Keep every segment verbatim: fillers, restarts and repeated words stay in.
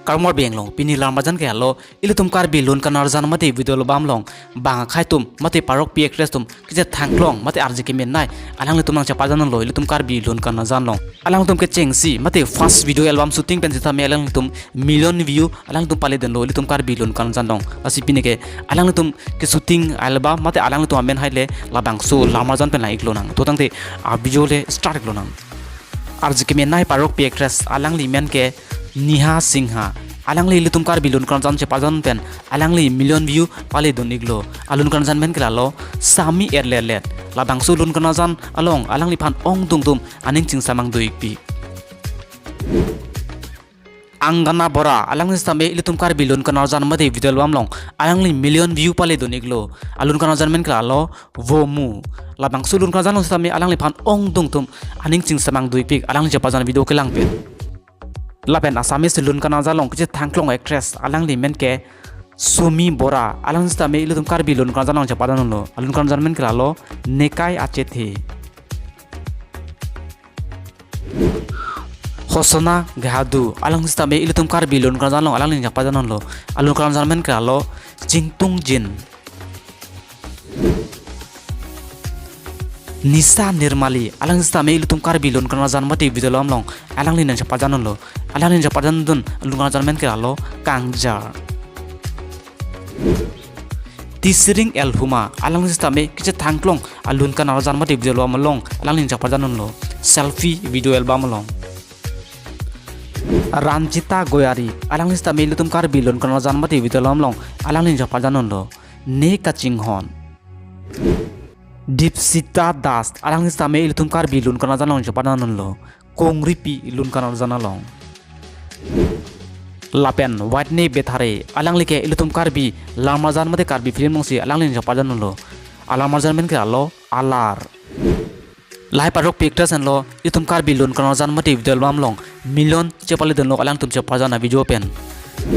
Kardom Karbi Anglong, pini alam arjan ke alo, ilitum Karbi lun kanarjan mate video album along bang akhei atum mate parokpi actress atum kachethangklong mate arje kemenei alanglitum nangchepajanlo ilitum Karbi lun kanarjan along. Alangtum kechengsi mate first video album shooting pen sitame alanglitum million view alanglitum paledunlo ilitum Karbi lun kanarjan along. Lasi pini ke alanglitum keshooting album mate alanglitum amen haile labangso alam arjan pen lang-iklonang. To tangte a video le start-iklonang. Arje kemenei parokpi actress alangli amen ke Neha Singha. Alangli ilitum Karbi lun kanarjan chepajan pen alangli million view paledun-iklo. Alun kanarjan amen ke lalo Sami Erlelet. Labangso lun kanarjan along alangliphan ongdung atum aning chingsamang do-ikpik. Angana Bora, alangli sitame ilitum Karbi lun kanarjan mate video album along alangli million view paledun-iklo. Alun kanarjan amen ke lalo Vomu. Labangso lun kanarjan along sitame alangliphan ongdung atum aning chingsamang do-ikpik alangli chepajan video kelang pen. Lapen Assamese lun kanarjan along kachethangklong actress alangli amen ke Sumi Bora. Alangli sitame ilitum Karbi lun kanarjan along chepajanlo. Alun kanarjan amen ke lalo Nekai Achethe. Hosona Gahadu, alangli sitame ilitum Karbi lun kanarjan along alangli nangchepajanlo. Alun kanarjan amen ke lalo Chingtung Jin. Nisha Nirmali, alangli sitame ilitum Karbi lun kanarjan mate video album along alangli nangchepajanlo. Alangli nangchepajandun alun kanarjan amen ke lalo Kangjar. Tisring Elhuma, alangli sitame kachethangklong alun kanarjan mate video album along alangli nangchepajanlo Selfie video album along. Ranjita Goyari, alangli sitame ilitum Karbi lun kanarjan mate video album along alangli nangchepajanlo Ne Kachinghon. Dipsita Das, alangli sitame ilitum Karbi lun kanarjan along chepajanlo Kongripi lun kanarjan along. Lapen Whitney Bethare, alangli ke ilitum Karbi alam arjan mate Karbi film alongsi alangli nangchepajanlo. Alam arjan amen ke lalo Alar. Lahai parokpi actress anlo ilitum Karbi lun kanarjan mate video album along million chepaledunlo alangtum chepajan a video pen.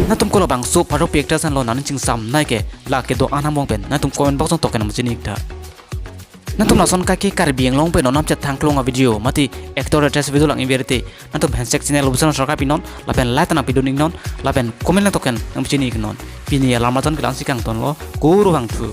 Nangtum ko labangso parokpi actress anlo nangning chingsamnei ke lake do-an angbong pen nangtum comment box along token nangpachini-iktha. Nangtum lason kaike Karbi Anglong pen non nangchethangklong a video mate actor actress video lang-iver te nangtum handshake channel busan sarkap-iknon lapen like ta nangpidun-iknon lapen comment lang token nangpachini-iknon. Pini alam arjan ke la-ansi kangtonlo, kurvangthu.